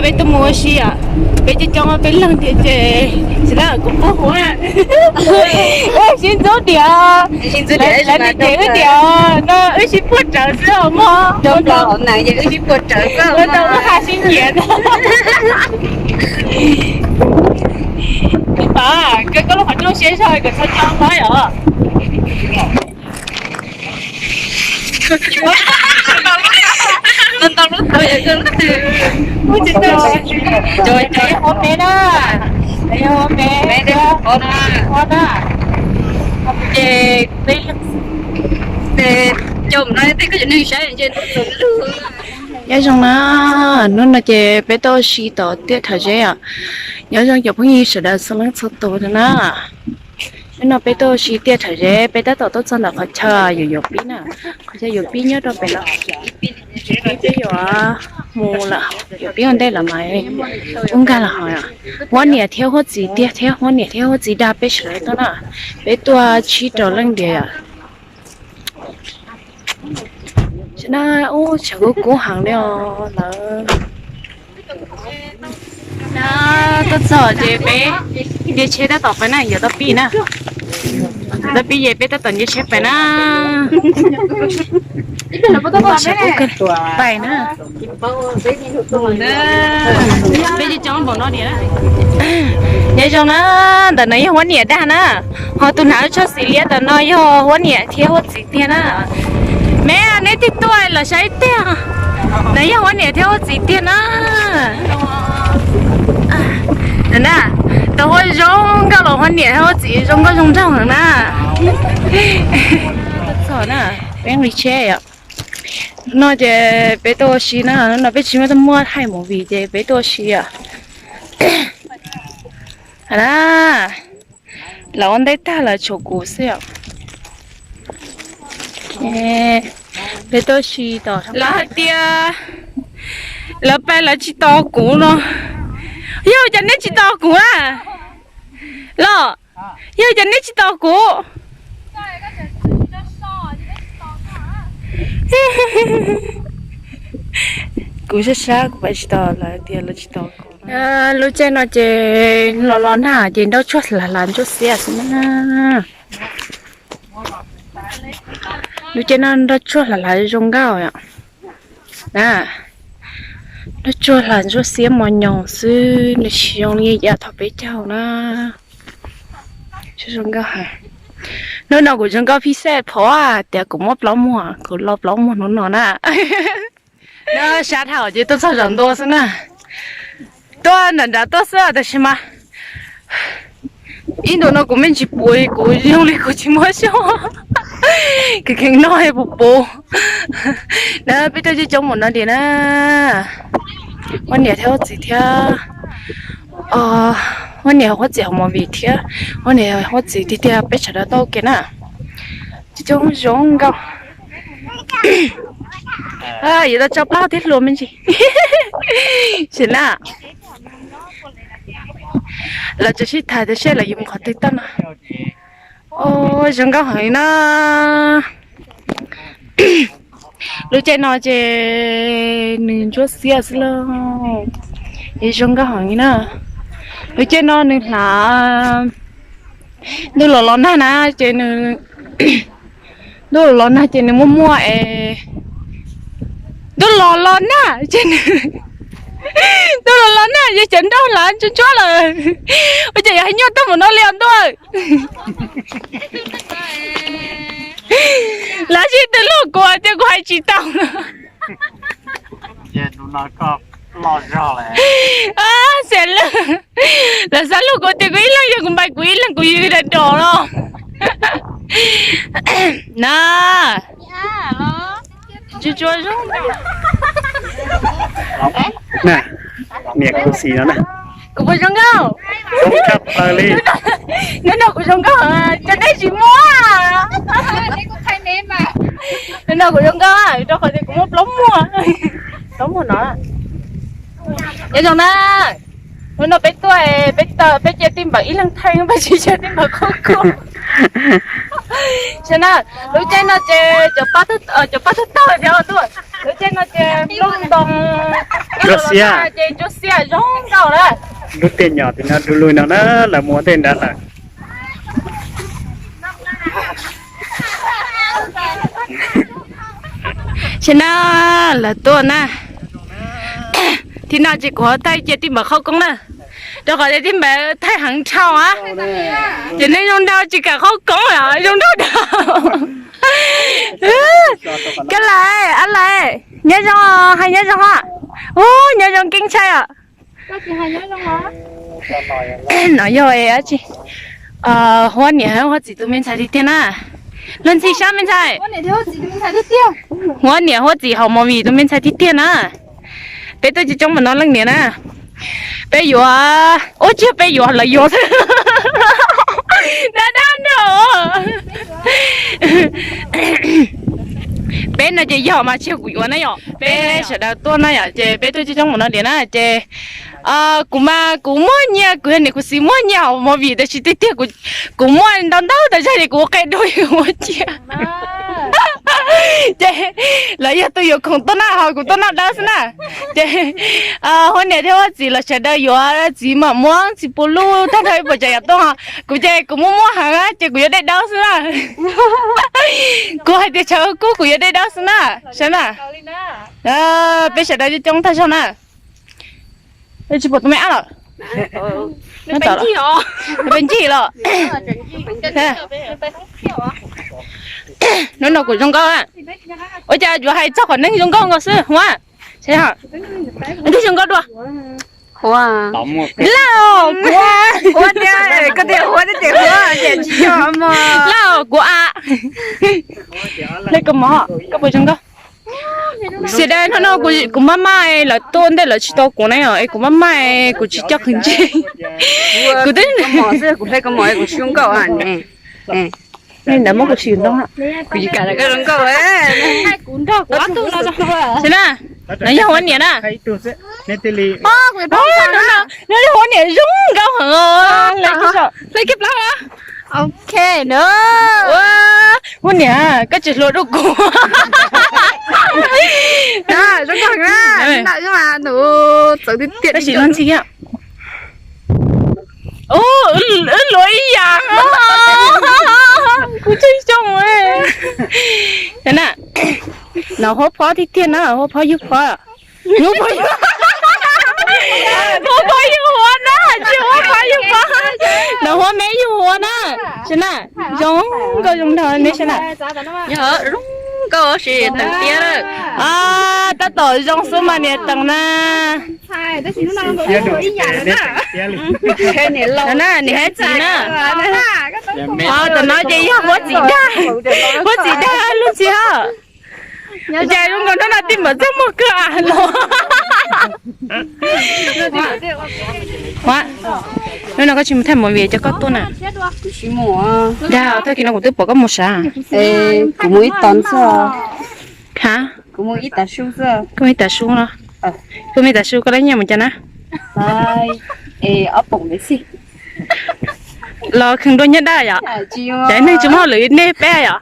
Peb tuaj mus ua si os, peb coob coob peb leeg tiag ces tsis tas kuv puag huv. Wb sib ntxub diam, lawv tias wb diam no wb sib puag rawv xwb os mog. Wb sib puag rawv xwb, wb tau wb haj sib nyiam. Pab, koj lub qhov rooj siab zog kom txhob coob qhov os. Cov me na, cov me na, ces cov no tej koj cov neeg saib. Nyob zoo na, hnub no ces peb tuaj ua si tom Tiaj Thaj Zeb os. Nyob zoo cov phooj ywg sawv daws txhua leej txhua tus na. Hnub no peb tuaj ua si Tiaj Thaj Zeb, peb tab tom tuaj txog ntawm qhov chaw yuav yuav pib na. Qhov chaw yuav pib nyob rau pem no. Peb yuav mus lawm, yuav pib ua ntej lawm mas ub nkag los hos. Huab niam thiab huab txiv tiag thiab, huab niam thiab huab txiv dag peb sawv daws tuaj na. Peb tuaj tsib rau leej diam yom. Tam no ub tshav kub kub heev li os lawm. Tuaj txog ces peb nce tsheb tab tom pais na, yuav tau pib na. Tau pib ces peb tab tom nce tsheb pais na. Tshav kub kawg, pais na. Peb coob npaum no diam. Nyob zoo na, ntawm no yog huab niam dag na, ho tus hnav tsho xim liab ntawm no yog huab niam thiab huab txiv tiag na. Me, neb twb tuaj los saib tiag, no yog huab niam thiab huab txiv tiag na. Na, tus huab zoo nkauj los huab niam thiab huab txiv zoo nkauj zoo nraug heev na. Txog na, peb nqis tsheb os. No ces peb tuaj ua si na, no peb tsis muaj, muaj thaij movie ces peb tuaj ua si os. Na, lawv ua ntej tag lawv tshuav kuv xwb os. Peb tuaj ua si tom, lawv hais tias lawv pais lawv tsis tos kuv no. Yog cas neb tsis tos kuv na? Los, yog cas neb tsis tos kuv? Kuv sab sab kuv pais tsis tos lawv tias lawv tsis tos kuv. Lub caij no ces los los nag ces nroj tsuag hlav hlav ntsuab xiab xwb na. Lub caij no nroj tsuag hlav hlav zoo nkauj yom. Na, nroj tsuag hlav ntsuab xiab mos nyoos xwb, nws tsis zoo li yav thaum peb caug na. Zoo nkauj heev. Hnub no kuv zoo nkauj phij xej phom tias kuv muaj plaub muag, kuv lo plaub muag hnub no na. Sab dhau ces tuaj txog zaum ntua xwb na. Tuaj nram nrad tuaj xwb tab sis mas ib ntus no kuv me ntsis puv, kuv zoo li kuv tsis muaj xyov. Kuv kheev noj puv puv. Na peb tuaj coob coob mus no diam na. Huab niam thiab huab txiv thiab, huab niam huab txiv hauv movie thiab, huab niam huab txiv tiag tiag peb sawv daws tuaj ua ke na. Coob zoo nkauj. Yuav tau tso plaub tib hluas me ntsis. Sim na, lawv tseem sib tham tias seb lawv yuav mus qhov twg toj no. Zoo nkauj heev li na. Lub caij no ces nws ntsuab xiab xwb lauj. Es zoo nkauj heev li na. Lub caij no nws hlav, ntuj los los nag na ces nws, ntuj los los nag ces nws muaj muaj es, ntuj los los nag ces nws, ntuj los los nag ces cov nroj hlav ntsuab ntsuab lawm. Ua cas yuav nyuaj tag mus no li os ntuj. Lawv sib tw luag kuv tias kuv hais tsis tau. Xiam lwj, lawv xav luag kuv tias kuv ib leeg yog kuv npais kuv ib leeg kuv yws daim dos los. Na, tsuas zoo. Niam khuv xim no na. Kuv puas zoo nkauj? Zoo tshaj plaws li. Hnub no kuv zoo nkauj, cov neb tsis muaj. Hnub no kuv zoo nkauj rau qhov tias kuv muaj plaub muag. Plaub muag no. Nyob zoo na. Hnub no peb tuaj, peb cia tij npawm ib leeg theej, peb tsis cia tij npawm qhuab khuab. Lub caij no ces cov pab tuaj taug thiab tuaj. Lub caij no ces nplooj ntoo, Ntsuab xiab ces ntsuab xiab zoo nkauj na. Lub tiaj nyom tim no du lug no na, lawv mus ua ntej nrad lawm. Ces na, lawv tuaj na. Thib no ces kuv ho thaij cia tij npawg qhaub koob na, rau qhov tias tij npawg thaij heev dhau a, ces neeg zoo nraug tsis kam qhaub koob os, zoo nraug dhau. Koj lais, ab lais, nyob zoo, hais nyob zoo os. Ub, nyob zoo keeb tshaj os. No yog dab tsi? Huab niam huab txiv tus me ntxhais tiag tiag na. Luag ntxhi sab me ntxhais. Huab niam huab txiv hauv movie tus me ntxhais tiag tiag na. Peb tuaj coob coob mus no leej niam na. Peb yuav, ub, tsis yog peb yuav, lawv yuav xwb. Dab dab nrog. Peb no ces yog mas tsis yog kuv yuav na yom. Peb sawv daws tuaj na yom, ces peb tuaj coob coob mus no tiag na ces kuv mas kuv muaj nyiaj, kuv yog niam kuv txiv muaj nyiaj hauv movie tab sis tiag tiag kuv muaj ntau ntau tas zog ces kuv ua qe dua ua cia. Ces lawv yog tus yuav khoom tuaj noj ho kuv tuaj noj dawb xwb na. Ces huab niam thiab huab txiv los sawv daws yuav txiv mam muab txiv puas luj tag nrho ib puas tsav yam tuaj ho kuv ces kuv muaj muaj heev ces kuv yuav dej dawb xwb na. Kuv hais tias tshav kub kuv yuav dej dawb xwb na, saib na. Peb sawv daws coob coob tag zog na. Tsis pom tus me ab lawm. Peb ncig los. Hnub no kuv zoo nkauj. Ua cas yuav hais txog qhov neeg zoo nkauj nkaus xwb huab? Twg zoo nkauj dua? Lauj, kuv, lauj, kuv a. Hle koj mov, koj puas zoo nkauj? Xia dab hnub no kuv maj maj lawv tuaj ntej lawv tsis tau kuv na yom, es kuv maj maj kuv tsis coj qhov ntsej. Kuv twb hle koj mov, kuv zoo nkauj. Ntawd muab kuv tsis ntoo. Kuv tsis kam lawv koj zoo nkauj. Xia na, no yog huab niam na. No yog huab niam zoo nkauj heev. Hle koj plaub. Ok na. Huab niam, koj tsis hluas dua kuv. Zoo nkauj heev na. Tab sis luag ntxhi. Wb luav ib yam. Kuv tsis xyoo. No huab phob tiag tiag na, huab phob yug phob. Huab phob yug huab na, tsis huab phob yug phob. No huab me yug huab na. Saib na, zoo nkauj zoo nraug ne saib na. Zoo nkauj sis teem tiab lawm. Tab tom zoo xwb mas niam teem na. Na, niam hab txiv na. Tam no ces yog huab txiv dag, huab txiv dag luag ntxhi hab. Cas zoo nkaus hnub no tij npawg txaj muag kawg los. Huab, hnub no koj tsis mus thaij movie cas koj tuaj na? Dag, tag kis no kuv twb pom koj mus sav. Kuv mus ib tag su. Ha? Kuv mus ib tag su no. Koj mus ib tag su koj lab nyiaj mus cas na? Los kheev dua nyiaj dab yom? Cas neeg tsis muaj hauj lwm nej peb yom?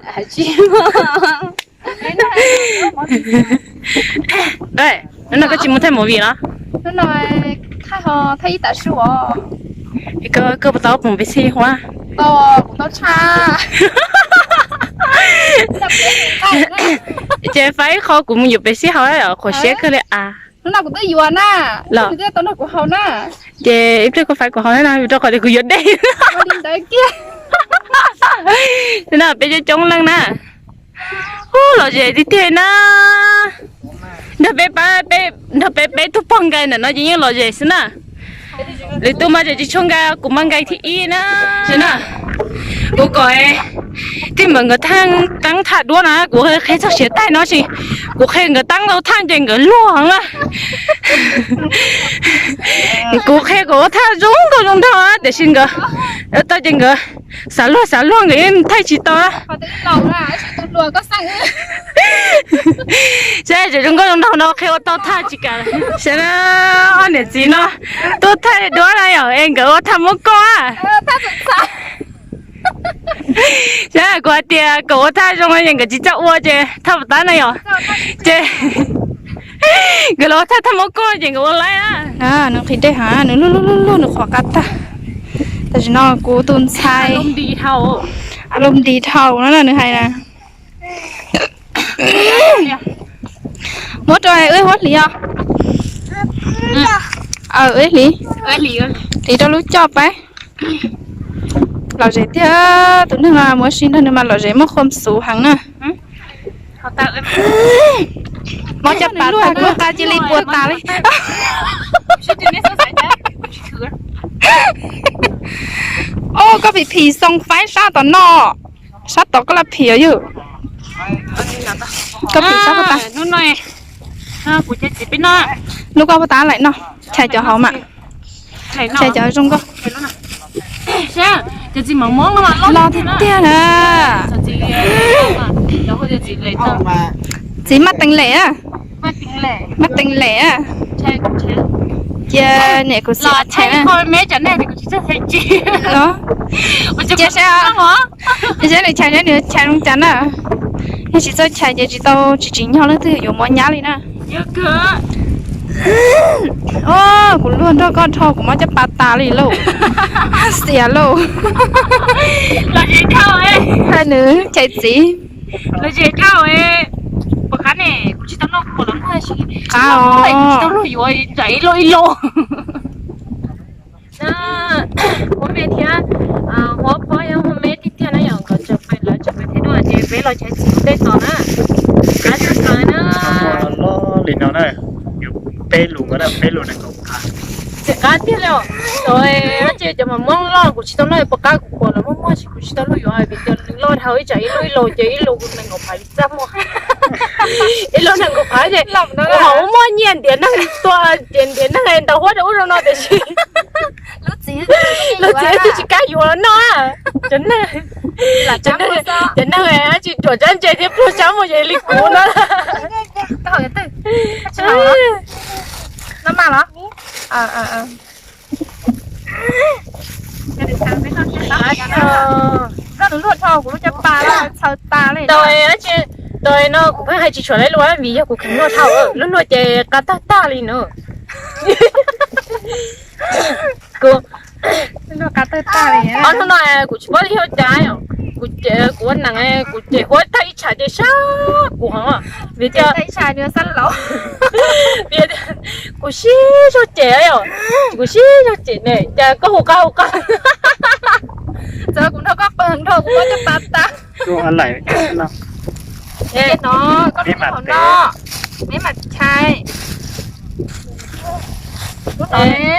Hnub no koj tsis mus thaij movie los? Koj puas tau pom peb xij huab? Ces faib ib qho kuv mus yuav peb xij hauv, qhuav siab kawg li as. Hnub no kuv twb yuav na. Los, kuv twb tau nrog kuv haus na. Ces ib pliag koj faib kuv haus na, rau qhov tias kuv yuav dej. Ua li ntawd kiag. No peb coob coob leej na. Ub, lom zem tiag tiag na. Nrog peb pab, nrog peb peb tug pog nkais ntawm no ces yeej lom zem xwb na. Lwm tus mas tseem tsis tshua nkais, kuv mas nkais thib ib na. Kuv kom tij npawg nkawd thaaj teeb thaaj duab na, kuv qhia txog siav taig no tsis, kuv qhia nkawd teeb tau thaaj ces nkawd luag heev na. Kuv qhia kom ua thaaj zoo nkauj zoo nraug tiam sis nkawd tau ces nkawd xav luag xav luag nkawd yeej thaij tsis tau. Saib tseem zoo nkauj zoo nraug no qhia ua tau thaaj tsis kam. Saib na, ob niam txiv no tuaj thaij duab na yom, es nkawd ua thaaj muab koj. Saib kuv hais tias kom ua thaaj zoo es nkawd tsis txawj ua ces thaaj puas tab na yom. Ces Nkawd los thaj thaj mov koj ces nkawd ua laib na. Nws nqhis dej heev, nws luaj luaj luaj luaj, nws qhuav qab tag. Tam sim no kuv tus ntxhais a lub nti dhau no nws hais na. Muab rau wb huab hliv os. Wb hliv, hliv rau lub coj pab. Lom zem tiag, tus neeg no muab sib nrog nws mas lom zem muaj khuam xuv heev na. Mob coj pas tag kuj qa cia li pua tas li. Os, koj phim phim xoo faib sab tom no, sab tod koj los phim os yus. Koj phim sab puag ta. Lub koj puag ta laim no, chais cov hauv mas. Chais cov zoo nkauj. Los tiag tiag na. Txiv Maj Teev Lem a. Maj Teev Lem a. Cia niam kuv xav chais na. Cia saib, cia saib nws chais, nws chais zoo cas na. Yog tsis txawj chais ces tsis tau, tsis tsim nyog leej twg yuav mob nyab li na. Kuv luag nrog koj dhau kuv mob caj pas tas li lauj. Xiam lauj. Hais nws chais txiv. Qab os. Ua me thiab, ua phob yog ua me tiag tiag na yom, nkawd tseem pais lawv tseem pais thiab no ces peb los chais txiv tej tos na. Qab tag tag na. Li no na, peb lus nkawd na, peb lus nees nkaum phav. Tseem qab tiag li os. Ces cov mas mob loj kuv tsis tau noj, puas qab kuv pom los muaj muaj tsis, kuv tsis tau luag yuav vim tias nws loj dhau ib tsam ib lub ib lus ces ib lus nees nkaum phav txaj muag. Ib lub nees nkaum phav ces kuv ho ua muaj nyiaj ntiav neeg tua ces ntiav neeg ntaus huab rau ub rau no tiam sis lub txiv twb tsis kam yuav los noj. Cov neeg, cov neeg tsis ruam tsab ntse thiab pluag tsab muag ces li kuv no. Koj nws luaj dhau kuv lub caj pas txhaws tas li. Tau no kuv pheej hais tsis tshua laib lus vim yog kuv kheev luaj dhau, luaj luaj ces qab tag tag li no. Kuv, hnub no kuv tsis paub li yog cas, kuv ua nees kuv cem huab tag ib tsam ces sab kuv heev vim tias kuv sib zog cem, kuv sib zog cem ne cas koj hu qab hu qab. Txawm kuv nrog koj pw nrog kuv muab caj pas tas. No, koj peb mam no, peb mam chais. Lub no ne,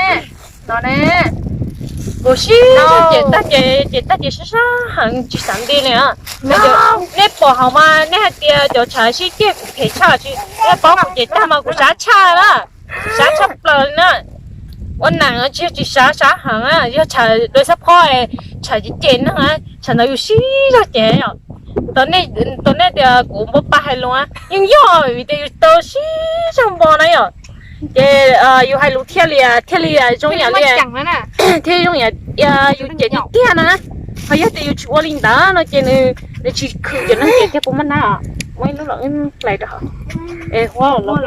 no ne. Kuv sib zog cem tag ces, cem tag ces sab sab heev tsis xav nti li. Nej pom hauv mas nej hais tias cov tshav sib ceg kuv phem tshaj tsis, nej paub kuv cem tag mas kuv sab tshaj na, sab tshaj plaws li na. Ua nees tsis yog tsis sab, sab heev, yog tshav dua xab phob, tshav cem cem neeg, tshav ntawd yus sib zog cem yom. Tau nej tias kuv npau pa hais lus, yeej yog vim tias yus tau sib zog npo na yom. Ces yus hais lus thiaj li, thiaj li zoo yam li, thiaj zoo yam yus cem tiag tiag na. Ho yog tias yus tsis ua li ntawd no ces nws, nws tsis khwm cov neeg cem tiag. Kuv maj nab, muab ib lub los wb hlais rau hauv. Es huab los,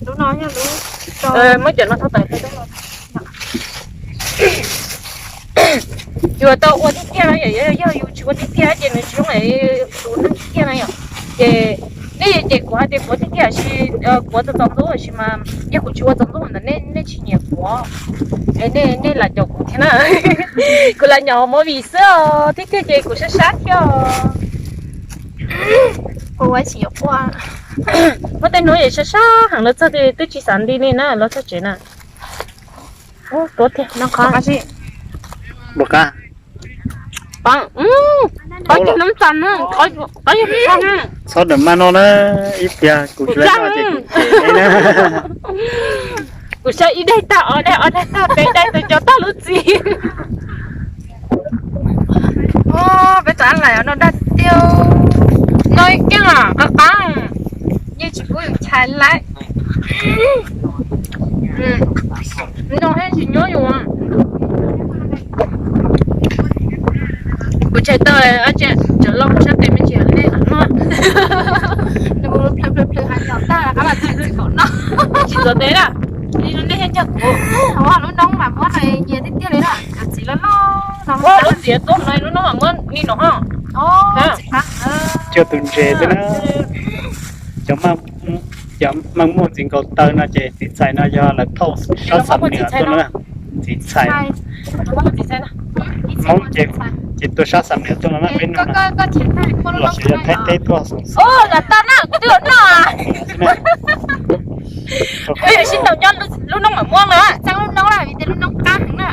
lub no yog lub, muab cov no thauj tawm. Yus tau ua tiag tiag no yom, yog yus tsis ua tiag tiag ces nws tsis zoo li tus neeg tiag tiag na yom. Ces nej cem kuv hais tias kuv ua tiag tiag sis kuv ua txaus ntxub sis mas yog kuv tsis ua txaus ntxub ntawd nej tsis nyiam kuv, nej lam caum kuv thiab na. Kuv lam nyaum movie xwb os, tiag tiag ces kuv sab sab thiab os. Muaj tej hnub es sab sab heev los txog twb tsis xav nti li na los txog tsev na. Txhob ram maj no na, ib pliag kuv tsis laib no ces kuv cem na. Kuv saib ib daim tag, ob daim, ob daig tag, peb daig tus cov tag lub txiv. Peb tus ab laim no dag tiag. No ib keej qab qab, yeej tsis pub yus chais laib. No thiaj tsis nyuaj yus. Kuv tshais tau, tseem los kuv sab tes me ntsis nej no. Plhws plhws plhws heev yom, tag qab Tsis txaus tes na, li no nej thiaj nco kuv. Ua lub noob mas muab no nyias tiag tiag li na, cov txiv loj loj no. Ua lub txiv tuaj no lub noob mas muab li no ho. Cov tus ntses xwb na. Cov, cov meej muaj ntxiv nkaus taw no ces txiv txhais no yog lawv thauj sab xam niam tuaj no na. Txiv txhais Hmoob ces tuaj sab xam niam tuaj no na, peb no los xyov yog Thaib teb tuaj xwb. Sib ntaus nyob lub noob mam muab na, txeeb lub noob na, vim tias lub noob qab heev na.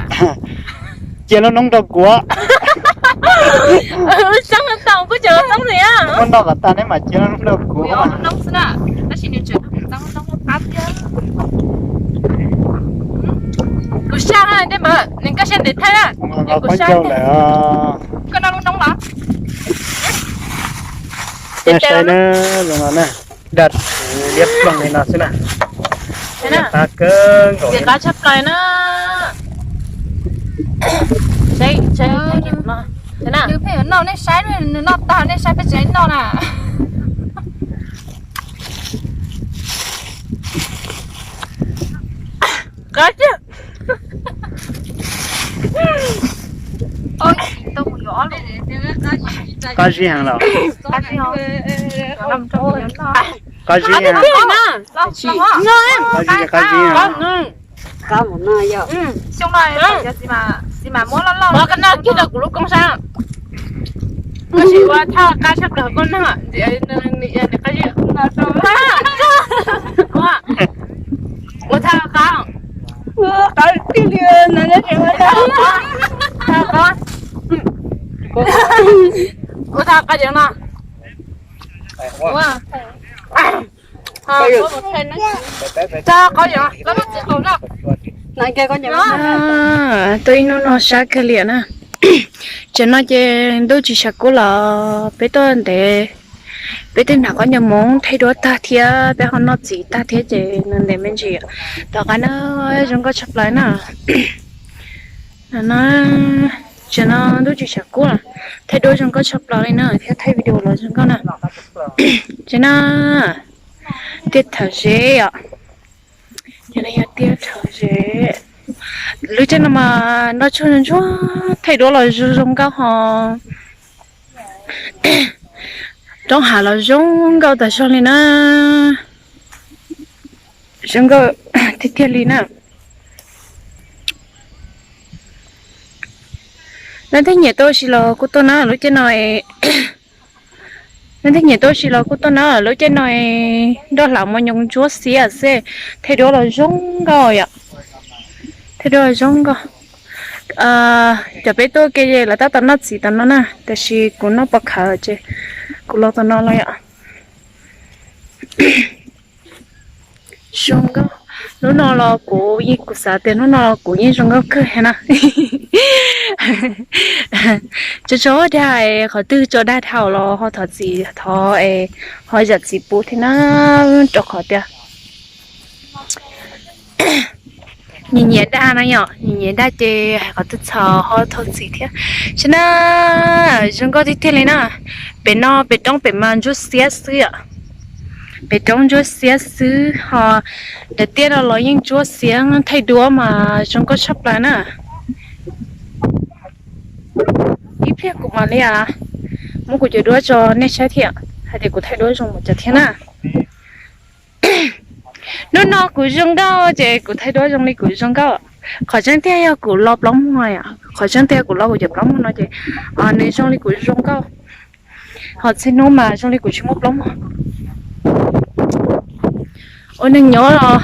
Cia lub noob rau kuv. Txeeb tau kuj tseem txeeb li. Muab noj kom tag neb mam cia lub noob rau kuv. Lub noob xwb na, tab sis nws tseem txeeb lub noob qab thiab. Kuv sab na, tej mas nws koj sab ntev thaij na. Kuv sab lawm. Koj noj lub noob los? Saib na, zoo no na, daj liab ploog li no xwb na. Qab kawg nkaus, qab tshaj plaws na. Nws pheej yuav noj, nej saib nws noj tag nej saib peb tsev noj na. Qab zib heev los? Qab zib heev. Qab zib, qab zib heev. Xyoo no, kuv lub koob sab, tab sis ua thaj qab tshaj plaws koj na. Ua thaj qab, qab tiag li. Thaj qab, ua thaj qab no. Tuaj ib hnub no sab kawg li na. Tam no ces ntuj tsis tshav kub los peb tuaj ntev, peb twb hnav khaub ncaws Hmoob thaij duab tag thiab peb ho noj txiv tag thiab ces ntev me ntsis. Tom qab no zoo nkauj tshaj plaws na. Tam no ntuj tsis tshav kub los thaij duab zoo nkauj tshaj plaws li na thiab thaij video los zoo nkauj na. Ces na, tiaj thawv zeb os. Ces no yog tiaj thawv zeb. Lub caij no mas noj tshuaj ntsuag thaij duab los zoo nkauj ho. Roob hav los zoo nkauj tas zog li na. Zoo nkauj tiag tiag li na. Leej twg nyiam tuaj ua si los kuj tuaj na lub caij no. Leej twg nyiam tuaj ua si los kuj tuaj na lub caij no. Nroj hlav mos nyoos ntsuab xiab xwb, thaij duab los zoo nkauj yom. Thaij duab los zoo nkauj. Cov peb tuaj ke lawv tab tom noj txiv tom no na, tiam sis kuv noj pov khawv ces kuv los tom no los yom. Zoo nkauj. Hnub no los kuv yeej, kuv xav tias hnub no los kuv yeej zoo nkauj kawg heev na. Tso tso dag, qhov twg tso dag dhau los ho thov txim, thov es ho zam txim pub thiab na, rau qhov tias nyiam nyiam dag no yom, nyiam nyiam dag ces hais qhov twg txhaum ho thov txim thiab. Saib na, zoo nkauj tiag tiag li na. Pem no pem roob pem mas ntsuab xiab xwb yom. Pem roob ntsuab xiab xwb ho, daim tiaj no los yeej ntsuab xiab, thaij duab mas zoo nkauj tshaj plaws na. Ib pliag kuv mam li muab kuv cov duab tso nej saib thiab hais tias kuv thaij duab zoo mus cas thiab na. Hnub no kuv zoo nkauj ces kuv thaij duab zoo li kuv zoo nkauj. Qhov tseeb tiag yog kuv lo plaub muag, qhov tseeb tiag kuv lo kuv cov plaub muag no ces nws zoo li kuv zoo nkauj. Ho txhia hnub mas zoo li kuv tsis muaj plaub muag. Ua neeg nyob los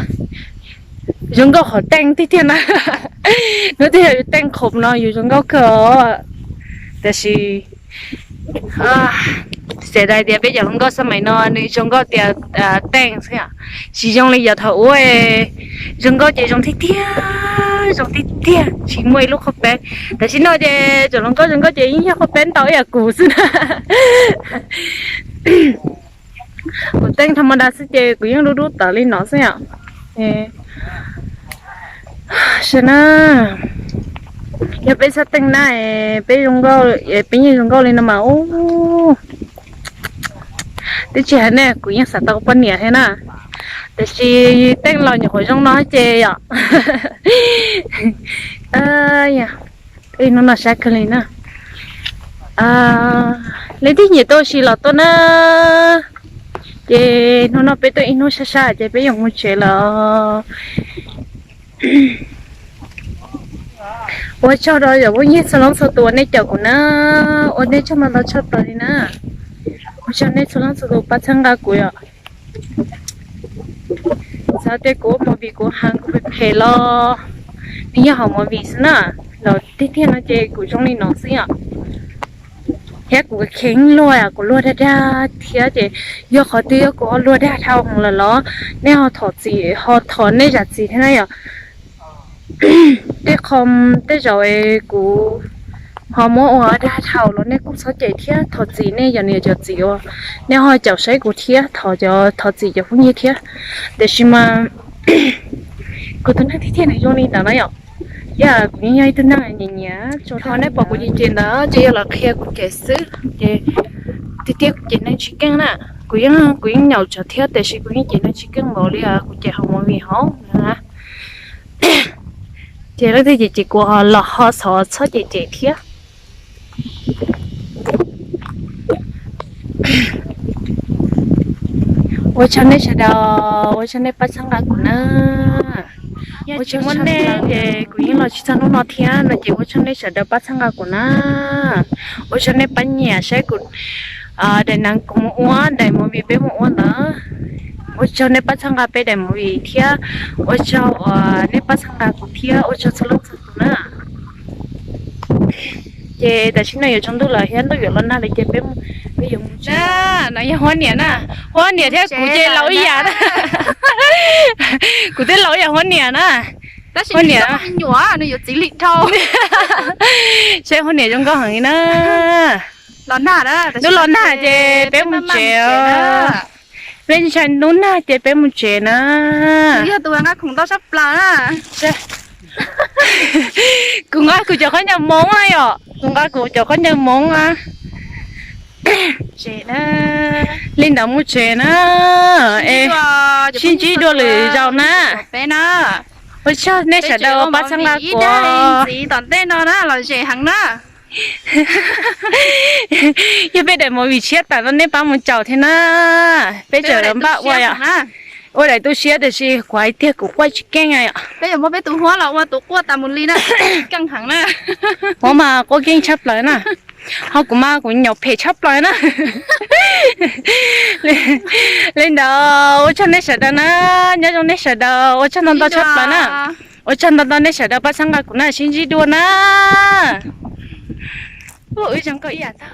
zoo nkauj qhov teej tiag tiag na. Hnub twg yog yus teej qhov no yus zoo nkauj kawg os. Tiam sis xav hais tias peb cov hluas nkauj xab maim no nws zoo nkauj tias teej xwb, tsis zoo li yav thaum ub. Zoo nkauj ces zoo tiag tiag, zoo tiag tiag tsis muaj ib lub qhov peb. Tam sim no ces cov hluas nkauj zoo nkauj ces yeej yog qhov peb ntau ib yam kuv xwb na. Kuv teej tha ma da xwb ces kuv yeej dub dub tawv li no xwb yom. Saib na, yog peb xab teej na, peb zoo nkauj, peb yeej zoo nkauj li no mas ub. Twb tsis hais ne, kuv yeej xav tau poj niam thiab na. Tiam sis teej laus nyuam qhuav zoo no ces yom. Ib hnub no sab kawg li na. Leej twg nyiam tuaj ua si los tuaj na. Ces hnub no peb tuaj ib hnub sab sab ces peb yuav mus tsev lawm. Ua tsaug rau yog phooj ywg txhua leej txhua tus uas nej caum kuv na, ua nej tsaug ntau ntau tshaj plaws li na. Ua tsaug nej txhua leej txhua tus pab txhawb nqa kuv yom. Xav tias kuv ua movie kuv heev kuv phem phem los nws yog hauv movie xwb na, los tiag tiag no ces kuv zoo li no xwb yom. Thiab kuv kheev luag, kuv luag dag dag thiab ces yog qhov twg yog kuv ho luag dag dhau heev lawm los nej ho thov txim, ho thov nej zam txim thiab na yom. Tej qho tej zaum kuv ho muab ua dag dhau los nej kuj txhob cem thiab, thov txim nej yog niam cov txiv uas nej ho caum saib kuv thiab, thov, thov txim cov phooj ywg thiab. Tiam sis mas kuv tus neeg tiag tiag nws zoo li ntawd na yom. Yog kuv yeej yog ib tug neeg nyiam nyiam tso, nej pom kuv cem cem ntawd ces yog los qhia kuv cem xwb ces tiag tiag kuv cem neeg tsis keej na. Kuv yeej, kuv yeej nyaum tsawv thiab tiam sis kuv yeej cem neeg tsis keej npaum li kuv cem hauv movie hauv na. Ces leej twg cem cem kuv los ho xov txhob cem cem thiab. Ua tsaug nej sawv daws, ua tsaug nej pab txhawb nqa kuv na. Ua tsaug muaj nej ces kuv yeej los tsis txog hnub no thiab no ces ua tsaug nej sawv daws pab txhawb nqa kuv na. Ua tsaug nej pab nyiam saib kuv daim neeg kuv mus ua, daim movie peb mus ua ntawd. Ua tsaug nej pab txhawb nqa peb daim movie thiab ua tsaug uas nej pab txhawb nqa kuv thiab ua tsaug txhua leej txhua tus na. Ces tam sim no yuav tsaus ntuj lawm thiab ntuj yuav los nag lawm ces peb, peb yuav mus tsev. No yog Huab niam na, Huab niam thiab kuv ces laus ib yam na. Kuv twb laus ib yam Huab niam na. Huab niam, saib Huab niam zoo nkauj heev li na. Hnub los nag ces peb mus tsev. Peb ntshai hnub nag ces peb mus tsev na. Kuv nqa kuv cov khaub ncaws Hmoob na yom, kuv nqa kuv cov khaub ncaws Hmoob na. Li ntawd mus tsev na. Es sib ntsib dua lwm zaus na. Ua tsaug nej sawv daws pab txhawb nqa kuv. Yog peb daim movie tshiab tas no nej pab mus caum thiab na. Peb tseem npaj ua, ua daim tu siab tiam sis kuv hais tiag kuv quaj tsis keej yom. Huab mas quaj keej tshaj plaws na. Ho kuv mas kuv nyaum phem tshaj plaws na. Li ntawd ua tsaug nej sawv daws na, nyob zoo nej sawv daws, ua tsaug ntau ntau tshaj plaws na. Ua tsaug ntau ntau nej sawv daws pab txhawb nqa kuv na, sib ntsib dua na. Wb zoo nkauj ib yam tag.